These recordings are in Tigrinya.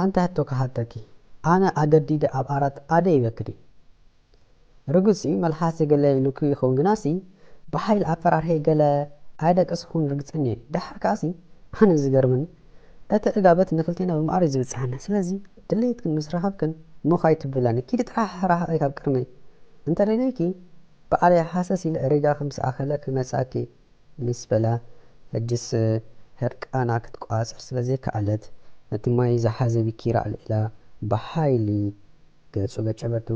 ኣንቲ ሕቶ ክሓተኪ፣ ኣነ ኣገዲደ ኣብ ዓራት ኣደ ይበክድ እዩ። ርጉጽ እዩ፣ መልሓሰ ገለ ኢሉኪ ይኸውን፣ ግናሲ ብሓይሊ ኣፈራርሄ ገለ ኣየደቀስኹን ርግጸኛ እየ። ደሓር ከኣሲ ኣነ ዝገርመኒ፣ እቲ ዕጋበት ንክልቴና ብማዕረ እዩ ዝብጽሓና። ስለዚ ድሌትክን ምስ ረኸብክን እሞ ካይትብላኒ፣ ኪዲ ጥራሕ ርሓቒ ካብ ቅድመይ። እንተ ደሊኺ ባዕለይ ሃሰስ ኢለ ሪጋ ከም ዝኣኸለ ክመጽኣኪ ምስ በላ፣ ሕጅስ ህርቃና ክትቋጸር ስለ ዘይከኣለት፣ ነቲ ማይ ዝሓዘ ቢኪራ ኣልዒላ ብሓይሊ ገጹ ገጨበቱ።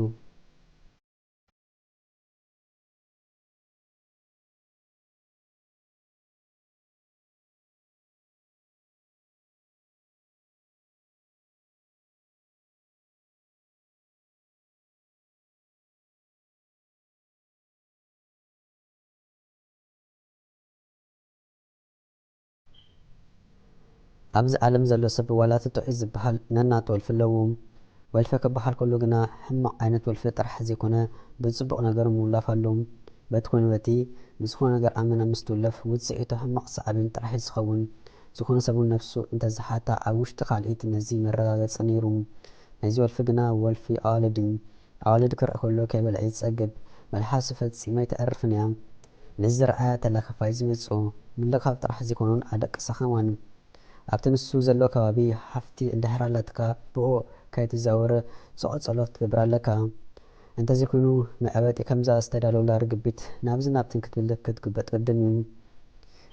ኣብዚ ዓለም ዘሎ ሰብ ዋላ እቲ ጥዑይ ዝበሃል ነናቱ ወልፊ ኣለዎ። ወልፊ ክበሃል ከሎ ግና ሕማቕ ዓይነት ወልፊ ጥራሕ ዘይኮነ ብጽቡቕ ነገር ምውላፍ ኣሎ። በቲ ኮነ በቲ ብዝኾነ ነገር ኣመና ምስ ትውለፍ ውጽኢቱ ሕማቕ ሳዕቤን ጥራሕ እዩ ዝኸውን። ዝኾነ ሰብ እውን ነፍሱ እንተዝሓታ ኣብ ውሽጢ ካልኢት ነዚ መረጋገጺ ነይሩ። ናይዚ ወልፊ ግና ወልፊ ኣዋልድ እዩ። ኣዋልድ ክርኢ ከሎ ከይበልዐ ይጸግብ። መልሓሱ ፈጺማ ኣይተዕርፍን እያ። ንዝረኣያ ተለኸፋ እዩ ዝመጽኦ። ምልኻፍ ጥራሕ ዘይኮኑን ኣደቅሳ ከማን። ኣብቲ ንሱ ዘሎ ከባቢ ሓፍቲ እንድሕር ኣላትካ ብኡ ከይትዛወር ጸቖ ጸሎት ክትገብር ኣለካ። እንተዘይኮይኑ መዕበጢ ከምዛ ዝተዳለወላ ርግቢት ናብዚ ናብትን ክትብል ክትግበጥ ግድን እዩ።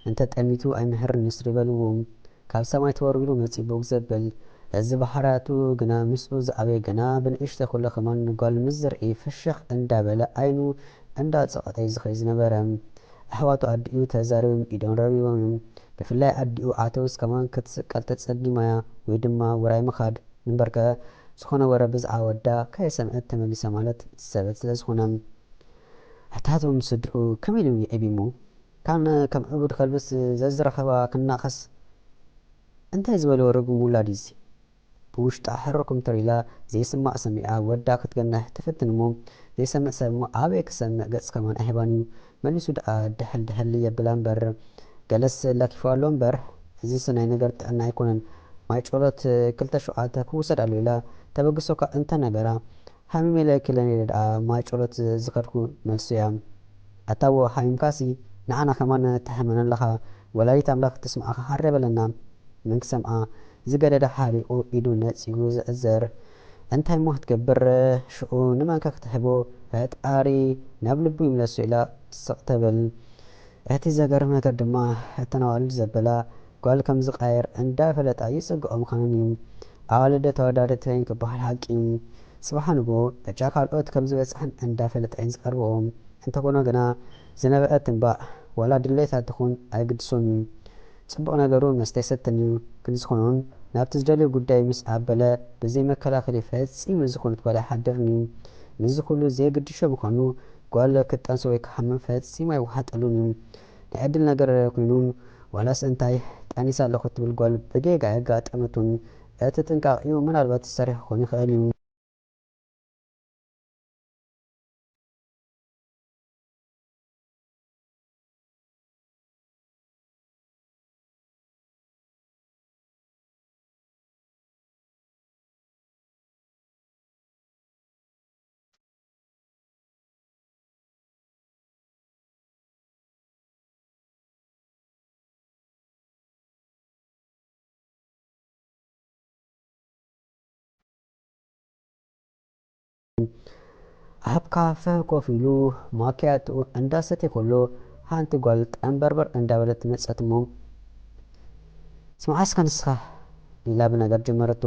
እንተ ጠሚቱ ኣይምህርን እዩ ስሪ በልዎ። ካብ ሰማይ ተወርዊሩ መጺኡ ቦግ ዘብል። እዚ ባህርያቱ ግና ምስኡ ዝዓበየ ገና ብንእሽተ ከሎ ከማን ንጓል ምስ ዝርኢ ፍሽኽ እንዳበለ ዓይኑ እንዳጸቐጠ እዩ ዝኸይድ ዝነበረ። ኣሕዋቱ ኣዲኡ ተዛሪቦም ኢዶም ረቢቦም እዮም። ብፍላይ ኣዲኡ ዓተውስ ከማን ክትስቀል ተጸጊማያ ወይ ድማ ውራይ ምኻድ። እምበርከ ዝኾነ ወረ ብዛዕባ ወዳ ከየሰምዐት ተመሊሳ ማለት ሰበት ስለ ዝኾነ። ኣሕታቶም ስድርኡ ከመይ ኢሉ ይዕቢሙ? ካን ከም ዕቡድ ከልብስ ዘዝረኸባ ክናኸስ እንታይ ዝበለ ርጉም ውላድ እዩዚ? ብውሽጣ ሕርኩም ተር ኢላ ዘይስማዕ ሰሚዓ ወዳ ክትገንሕ ትፍትን እሞ ዘይሰምዕ ሰብ እሞ ኣበይ ክሰምዕ ገጽ ከማን ኣይህባን እዩ። መሊሱ ደኣ ድሕል ድሕል የብላ እምበር ገለስ ለኪፉ ኣሎ እምበር እዚስ ናይ ነገር ጥዕና ኣይኮነን። ማይ ጨሎት ክልተ ሸውዓተ ክውሰድ ኣሎ ኢላ ተበግሶ እኳ እንተ ነገራ ሃሚመ ኢለ ክለኒ ኢለ ደኣ ማይ ጸሎት ዝኸድኩ መልሱ እያ። ኣታዎ ሃሚምካሲ ንዓና ከማን ተሕመና ኣለኻ። ወላዲት ኣምላኽ ትስምዓኻ ሃረ በለና። መን ክሰምዓ ዝገደደ ሓሪቑ ኢዱ ነጺጉ ዝዕዘር። እንታይ እሞ ክትገብር ሽዑ ንመንከ ክትሕቦ ፈጣሪ ናብ ልቡ ይምለሱ ኢላ ስቕ ተብል። እቲ ዘገርም ነገር ድማ እተን ኣዋልድ ዘበላ ጓል ከም ዝቃየር እንዳፈለጣ ይጽግዖ ምዃነን እዩ። ኣዋልደ ተወዳደርቲ እየን ክበሃል ሓቂ እዩ። ጽባሕ ንግሆ ዕጫ ካልኦት ከም ዝበጽሐን እንዳፈለጣ እየን ዝቐርብኦ። እንተኾነ ግና ዝነበዐት ትንባእ ዋላ ድሌታ ትኹን ኣይግድሶን እዩ። ጽቡቕ ነገሩ መስተ ይሰትን እዩ። ክንዲ ዝኾነውን ናብቲ ዝደልዮ ጉዳይ ምስ ኣበለ ብዘይ መከላኸሊ ፈጺሙ ዝኾነት ጓል ኣይሓድርን እዩ። ምስዚ ኩሉ ዘይግድሾ ምዃኑ ጓል ክትጠንሶ ወይ ክሓምም ፈጺሙ ኣይወሓጠሉን እዩ። ናይ ዕድል ነገር ኮይኑ ዋላስ እንታይ ጠኒሳ ኣለኹ ትብል ጓል ብጌጋ የጋጠመቱን እቲ ጥንቃቄኡ ምናልባት ዝሰሪሕ ክኾን ይኽእል እዩ። ኣብ ካፈ ኮፍ ኢሉ ማክያቶ እንዳሰተ ከሎ ሓንቲ ጓል ጠንበርበር እንዳበለት መጸት እሞ፣ "ስምዓ እስከ ንስኻ?" ኢላ ብነገር ጀመረቶ።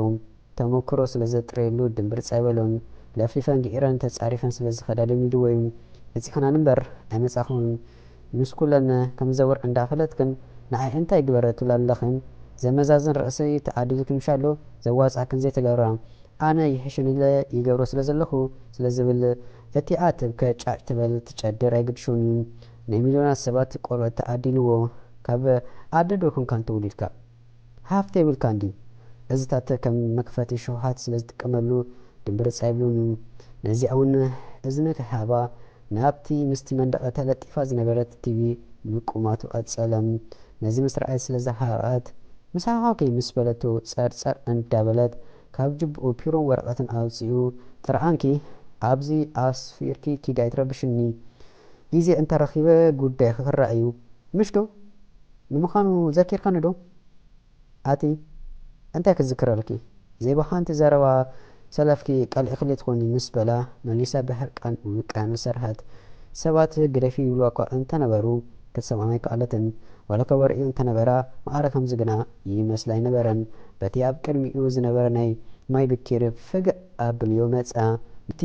ተመክሮ ስለ ዘጥረየሉ ድምብርጽ ኣይበሎን። ለፍሊፈን ግዒረን ተጻሪፈን ስለ ዝኸዳ ለሚድዎ እዩ። መጺኽናን እምበር ኣይመጻኹን። ምስ ኩለን ከም ዘውር እንዳፈለጥክን ንዓይ እንታይ ግበረ ትብላ ኣለኽን? ዘመዛዝን ርእሲ ተዓዲልክን ምሻሎ ዘዋጽኣክን ዘይተገብራ። ኣነ ይሕሽን ኢለ ይገብሮ ስለ ዘለኹ ስለ ዝብል እቲ ኣትብ ከጫጭ ትበል ትጨድር ኣይግድሹን እዩ። ናይ ሚልዮናት ሰባት ቆርበት ተዓዲልዎ ካብ ኣደ ዶ ኮንካን ተወሊድካ? ሃፍቲ የብልካን ድዩ? እዚታት ከም መኽፈቲ ሽውሃት ስለ ዝጥቀመሉ ድምብርጽ ኣይብሉን እዩ። ነዚኣ እውን እዝኒ ክሃባ ናብቲ ምስቲ መንደቕ ተለጢፋ ዝነበረት ቲቪ ምቁማቱ ቀጸለ። ነዚ ምስ ረኣየት ስለ ዝሃረቐት፣ "ምሳኻ ከይ?" ምስ በለቶ ጸርጸር እንዳበለት ካብ ጅብኡ ፒሮን ወረቐትን ኣውጺኡ፣ "ጥርዓንኪ ኣብዚ ኣስፊርኪ ኪዲ ኣይትረብሽኒ። ግዜ እንተረኺበ ጉዳይኺ ክረኣ እዩ። ምሽ ዶ? ንምዃኑ ዘኪርካኒ ዶ?" "ኣቲ እንታይ ክዝክረልኪ? ዘይብሓንቲ ዘረባ ሰለፍኪ ቀልዒክለይ ትኾኒ" ምስ በላ መሊሳ ብሕርቃን ውቃ ምስ ሰርሐት። ሰባት ግደፊ ይብልዋ እኳ እንተነበሩ ክትሰምዖም ኣይከኣለትን። ዋላ እኳ ወርዒኡ እንተነበራ ማዕረ ከምዚ ግና ይመስላ ኣይነበረን። በቲ ኣብ ቅድሚኡ ዝነበረ ናይ ማይ ብኪር ፍግእ ኣብልዮ መጻ። እቲ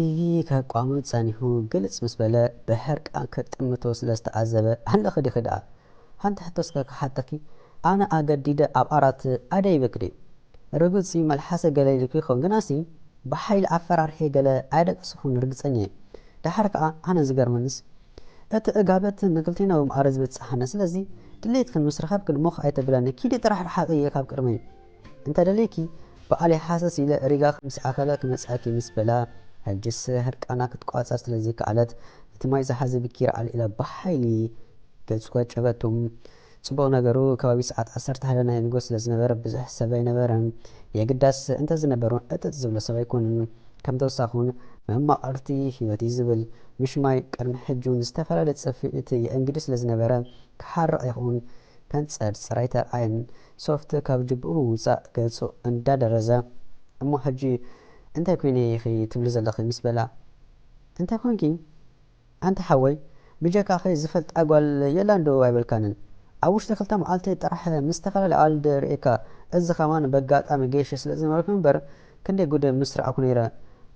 ከቋምት ጸኒሑ ግልጽ ምስ በለ ብሕርቃን ክጥምቶ ስለ ዝተዓዘበ ኣለኺ ዲኺ ደኣ? ሓንቲ ሕቶ እስከ ክሓተኪ፣ ኣነ ኣገዲደ ኣብ ኣራት ኣደይበኪ ድየ? ርግጽ እዩ፣ መልሓሰ ገለ ኢሉኪ ይኸውን፣ ግናሲ ብሓይሊ ኣፈራርሒ ገለ ኣይደቀስኹን ርግጸኛ እየ። ደሓር ከኣ ኣነ ዝገርመንስ እቲ እጋበት ንክልቴና ብማዕረ ዝበጽሓና፣ ስለዚ ድሌትክን ምስ ረኸብኪ ድሞኽ ኣይተብለኒ፣ ኪዲ ጥራሕ ርሓቂ እየ ካብ ቅድመይ። እንተ ደሊኪ ብኣለይ ሓሰስ ኢለ ሪጋ ከምሲ ኣኸለ ክመጽኣኪ ምስ በላ፣ ሕጅስ ህርቃና ክትቋጸር ስለ ዘይከኣለት እቲ ማይ ዝሓዘ ብኪራ ኣልዒላ ብሓይሊ ገጹ ከጨበቶም። ጽቡቕ ነገሩ፣ ከባቢ ሰዓት ዓሰርተ ሓደ ናይ ንጎ ስለ ዝነበረ፣ ብዙሕ ሰብ ኣይነበረን። የግዳስ እንተ ዝነበሩ፣ ዕጥጥ ዝብሎ ሰብ ኣይኮነን። ከም ተወሳኹን፣ መማቕርቲ ህይወት እዩ ዝብል። ምሽ ማይ ቅድሚ ሕጂ እውን ዝተፈላለየ ጽፍዒት የእንግዱ ስለ ዝነበረ፣ ክሓርቕ ይኹን ከንጸድ ጽራይ ተርኣየን። ሶፍት ካብ ጅብኡ ውጻእ ገጹ እንዳደረዘ፣ "እሞ ሕጂ እንታይ ኮይነ ኢኺ ትብሊ ዘለኺ?" ምስ በላ፣ "እንታይ ኮንኪ?" "ኣንቲ ሓወይ፣ ብጀካኺ ዝፈልጣ ጓል የላን ዶ ኣይበልካንን? ኣብ ውሽጢ ክልተ መዓልቲ ጥራሕ ምስ ዝተፈላለያ ኣዋልድ ርእየካ፣ እዚ ኸማን በጋጣሚ ገይሸ ስለ ዝነበርኩ እምበር፣ ክንደይ ጉድ ምስ ረኣኩ ነይረ።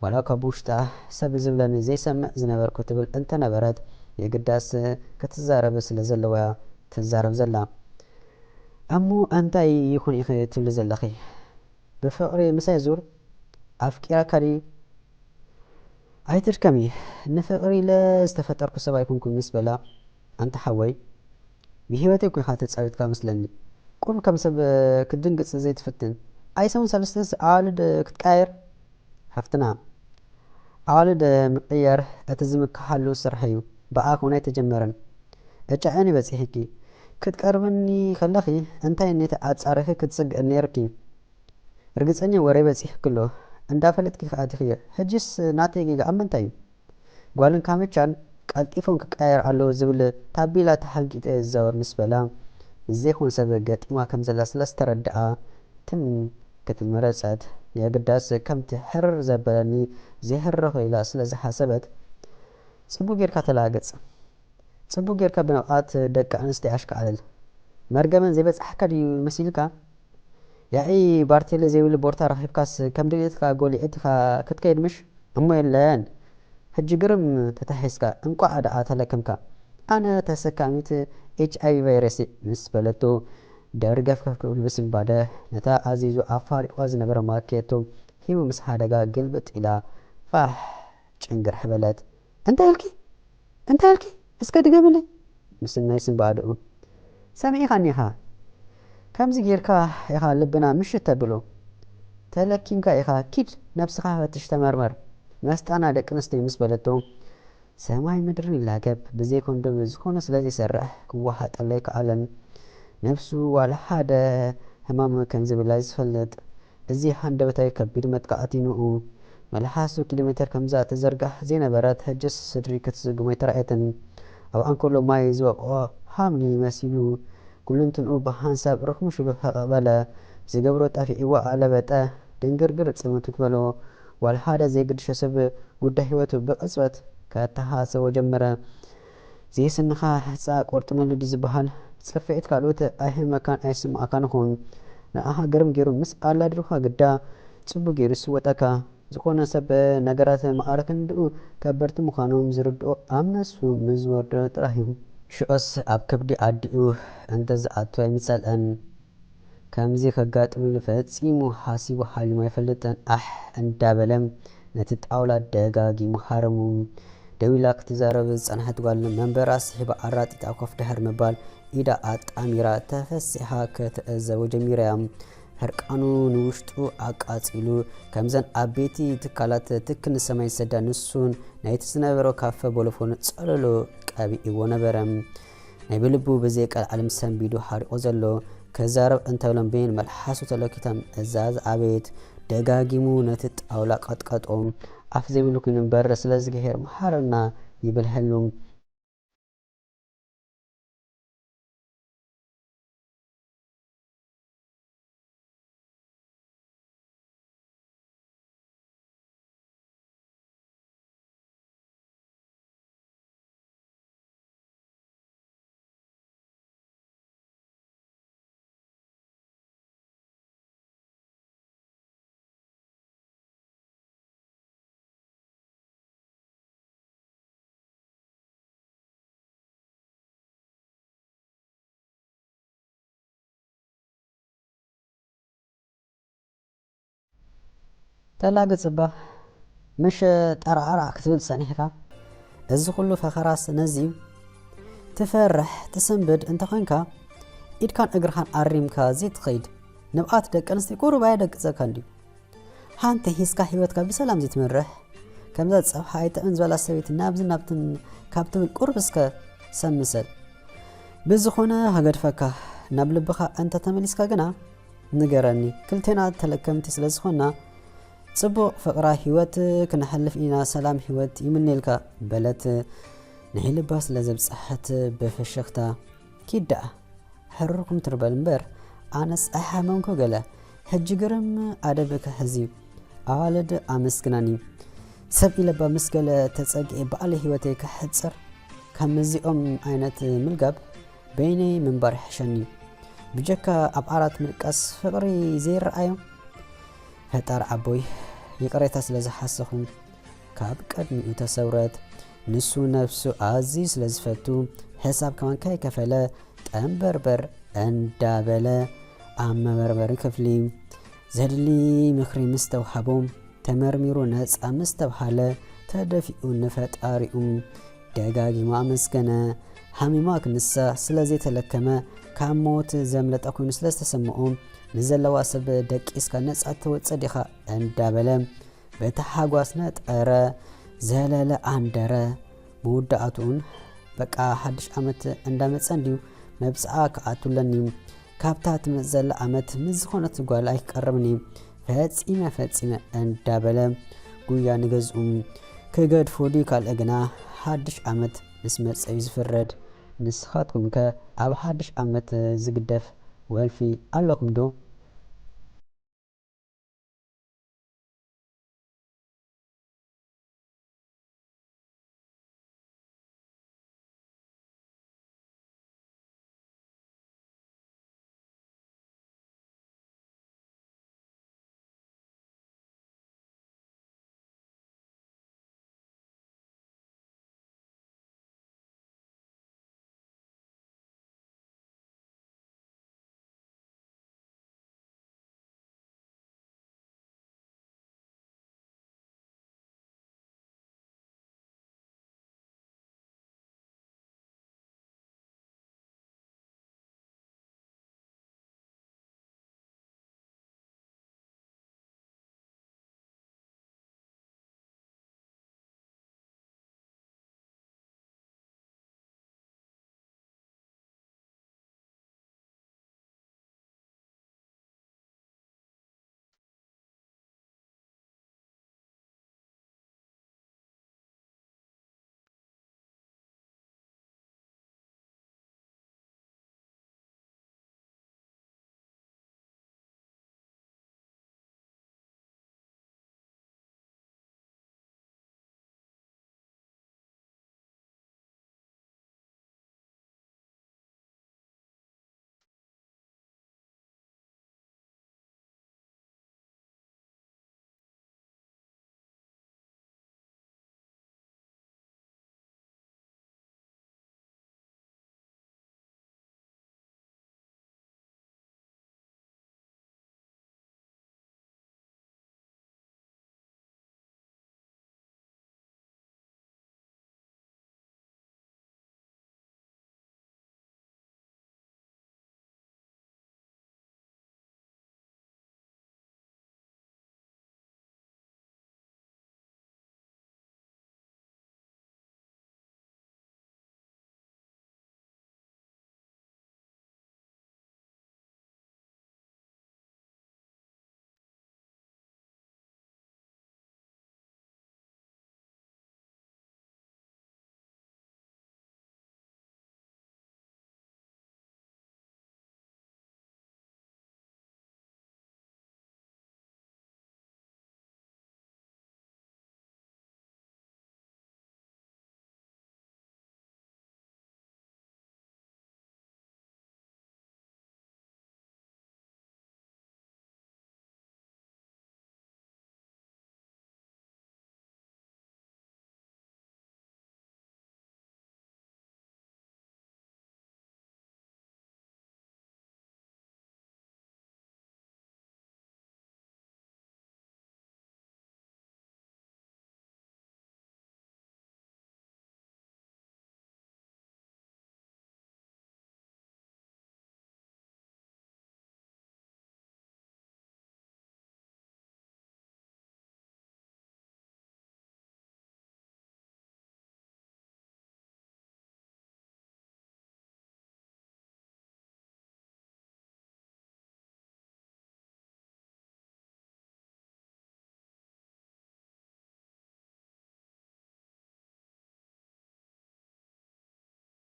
ዋላ እኳ ብውሽጣ ሰብ ዝብለኒ ዘይሰምዕ ዝነበርኩ" ትብል እንተነበረት፣ የግዳስ ክትዛረብ ስለ ዘለዋ ትዛረብ ዘላ። "እሞ እንታይ ይኹን ኢኺ ትብሊ ዘለኺ? ብፍቕሪ ምሳይ ዙር? ኣፍቂራካ ድዩ?" "ኣይትድከሚ፣ ንፍቕሪ ኢለ ዝተፈጠርኩ ሰብ ኣይኮንኩን" ምስ በላ፣ "ኣንታ ሓወይ፣ ብህይወተይ እኮ ኢኻ ተጻዊትካ መስለኒ። ቁሩብ ከም ሰብ ክትድንግጽ ዘይትፍትን? ኣይሰሙን ሰለስተንስ ኣዋልድ ክትቀያየር?" "ሓፍትና፣ ኣዋልድ ምቕያር እቲ ዝምክሓሉ ስራሕ እዩ። ብኣኺ እውን ኣይተጀመረን። እጫ እኒ በጺሕኪ። ክትቀርብኒ ከለኺ እንታይ ነቲ ኣጻሪኺ ክትጽግእኒ ነይርኪ?" "ርግጸኛ ወረ በጺሕክሎ፣ እንዳፈለጥኪ ከኣ ኢኺ። ሕጂስ ናተይ ጌጋ ኣብ ምንታይ እዩ? ጓልን ካምቻን ቀልጢፎም ክቀያየር ኣለዎ ዝብል ታቤላ ተሓንጊጠ ዝዛወር" ምስ በላ፣ ዘይኮን ሰብ ገጢማ ከም ዘላ ስለ ዝተረድኣ፣ ትም ክትብል መረጸት። የግዳስ ከምቲ ሕርር ዘበለኒ ዘይሕርር ኢላ ስለ ዝሓሰበት፣ ጽቡቕ ጌርካ ተላገጽ። ጽቡቕ ጌርካ ብንቕኣት ደቂ ኣንስትዮ ኣሽካዕልል። መርገመን ዘይበጻሕካ ድዩ መሲልካ? ያኢ ባርቴለ ዘይብሉ ቦርታ ረኺብካስ ከም ድሌትካ ጎሊዕትካ ክትከይድ ምሽ? እሞ የለን፣ ሕጂ ግርም ተታሒዝካ፣ እንቋዕ ደኣ ተለከምካ። ኣነ ተሰካሚት ኤች ኣይ ቪ ቫይረስ እየ ምስ በለቶ፣ ደርገፍከፍ ክብል ብስንባደ ነታ ኣዚዙ ኣፋሪቑዋ ዝነበረ ማኬቶ ሂቡ ምስ ሓደጋ ግልብጥ ኢላ ፋሕ ጭንግርሕ በለት። "እንታይ ኢልኪ? እንታይ ኢልኪ? እስከ ድገምለይ?" ምስናይ ስንባደኡ፣ "ሰሚዕኻኒ ኢኻ። ከምዚ ጌርካ ኢኻ ልብና ምሽት ተብሎ። ተለኪምካ ኢኻ። ኪድ ነብስኻ ፈትሽ፣ ተመርመር። መስጣና ደቂ ኣንስትዮ" ምስ በለቶ፣ ሰማይ ምድርን ይላገብ። ብዘይ ኮንዶም ዝኾነ ስለ ዘይሰርሕ ክወሓጠለይ ከኣለን። ነብሱ ዋላ ሓደ ሕማም ከም ዝብላ ዝፈልጥ፣ እዚ ሃንደበታዊ ከቢድ መጥቃዕቲ ንኡ። መልሓሱ ኪሎ ሜተር ከምዛ ትዝርጋሕ ዘይነበረት፣ ሕጅስ ስድሪ ክትስጉሞ ኣይተራእየትን። ኣብ ኣንኮሎ ማይ ዝወቕዖ ሃምሊ መሲሉ፣ ኩልንትንኡ ብሓንሳብ ርኽሙሽሉ ሕቕቕ በለ። ዝገብሮ ጠፊዕዎ ኣለበጠ። ድንግርግር ጽምትት በሎ። ዋላ ሓደ ዘይግድሾ ሰብ ጉዳይ ህይወቱ ብቕጽበት ከተሃሰቦ ጀመረ። ዘይስንኻ ሕጻ ቆርጥመሉ ድዩ ዝበሃል? ጽፍዒት ካልኦት ኣይህመካን ኣይስምዓካን ይኹን። ንኣኻ ግርም ገይሩ ምስ ኣላድሩኻ ግዳ ጽቡቕ ገይሩ ይስወጠካ። ዝኾነ ሰብ ነገራት ማዕረ ክንድኡ ከበድቲ ምዃኖም ዝርድኦ ኣብ ነሱ ምስ ዝወርዶ ጥራሕ እዩ። ሽዑስ ኣብ ከብዲ ኣዲኡ እንተዝኣቱ ኣይምጸልአን። ከምዚ ከጋጥመሉ ፈጺሙ ሓሲቡ ሓሊሙ ኣይፈልጥን። ኣሕ እንዳበለ ነቲ ጣውላ ደጋጊሙ ሃረሙ። ደው ኢላ ክትዛረብ ዝጸንሐት ጓል መንበራ ስሒባ ኣራጢጣ ኮፍ ድሕር ምባል ኢዳ ኣጣሚራ ተፈሲሓ ክትዕዘቦ ጀሚራ እያ። ሕርቃኑ ንውሽጡ ኣቃጺሉ፣ ከምዘን ዓበይቲ ትካላት ትክ ንሰማይ ዝሰዳ ንሱን ናይቲ ዝነበሮ ካፈ ቦሎፎን ጸለሎ ቀቢእዎ ነበረ። ናይ ብልቡ ብዘይቀልዓለም ሰንቢዱ ሓሪቑ ዘሎ። ክዛረብ እንተብሎም በይን መልሓሱ ተለኪታ ምእዛዝ ኣቤት። ደጋጊሙ ነቲ ጣውላ ቀጥቀጦ። ኣፍ ዘይብሉ ኮይኑ እምበር ስለዝግሄር መሓረና ይብል ህልም። ተላገጽ እባ፣ ምሽ ጠራዕራዕ ክትብል ጸኒሕካ? እዚ ኩሉ ፈኸራስ ነዚ እዩ። ትፈርሕ፣ ትስንብድ እንተኾይንካ፣ ኢድካን እግርኻን ኣሪምካ ዘይትኸይድ ንብዓት ደቂ ኣንስትዮ ቁሩብ ኣየደቅጸካን ድዩ? ሓንቲ ሒዝካ ህይወትካ ብሰላም ዘይትመርሕ? ከምዛ ጸብሓ ኣይጥዕምን ዝበላ ሰበይቲ ናብዚ ናብትን ካብ ትብል ቁሩብ እስከ ሰብ ምሰል። ብዝኾነ ከገድፈካ፣ ናብ ልብኻ እንተ ተመሊስካ ግና ንገረኒ። ክልቴና ተለከምቲ ስለ ዝኾንና፣ ጽቡቕ ፍቕራ ህይወት ክነሕልፍ ኢና፣ ሰላም ህይወት ይምነየልካ በለት። ንዒ ልባ ስለ ዘብጽሐት ብፍሽኽታ፣ ኪድ ደኣ ሕርርኩም ትርበል እምበር፣ ኣነስ ኣይሓመምኩ ገለ። ሕጂ ግርም ኣደብኪ ሕዚ፣ ኣዋልድ ኣመስግናኒ። ሰብ ኢለባ ምስ ገለ ተጸጊኤ ባዕለ ህይወተይ ከሕጽር፣ ካብ መዚኦም ዓይነት ምልጋብ በይነይ ምንባር ይሕሸኒ። ብጀካ ኣብ ዓራት ምድቃስ ፍቕሪ ዘይረኣዮም። ፈጣሪ ዓቦይ፣ ይቕሬታ ስለ ዝሓሰኹ ካብ ቅድሚኡ ተሰውረት። ንሱ ነብሱ ኣዝዩ ስለ ዝፈቱ፣ ሕሳብ ከማን ከይከፈለ ጠንበርበር እንዳበለ ኣብ መበርበሪ ክፍሊ ዘድሊ ምኽሪ ምስ ተውሃቦ፣ ተመርሚሩ ነጻ ምስ ተብሃለ፣ ተደፊኡ ንፈጣሪኡ ደጋጊሙ ኣመስገነ። ሃሚማ ክንሳ ስለ ዘይተለከመ፣ ካብ ሞት ዘምለጠ ኮይኑ ስለ ዝተሰምኦ፣ ንዘለዋ ሰብ ደቂስካ ነጻ ትወጽእ ዲኻ እንዳበለ፣ በቲ ሓጓስ ነጠረ፣ ዘለለ፣ ኣንደረ። መወዳእትኡን በቃ ሓድሽ ዓመት እንዳመጸ እንድዩ መብጽዓ ክኣቱ ኣለኒ። ካብታ ትመጽእ ዘላ ዓመት ምስ ዝኾነት ጓል ኣይክቀርብን እየ። ፈጺመ ፈጺመ እንዳበለ ጉያ ንገዝኡ ክገድፎ ድዩ ካልእ ግና ሓድሽ ዓመት ምስ መጸ እዩ ዝፍረድ። ንስኻትኩም ከ ኣብ ሓድሽ ዓመት ዝግደፍ ወልፊ ኣለኩም ዶ?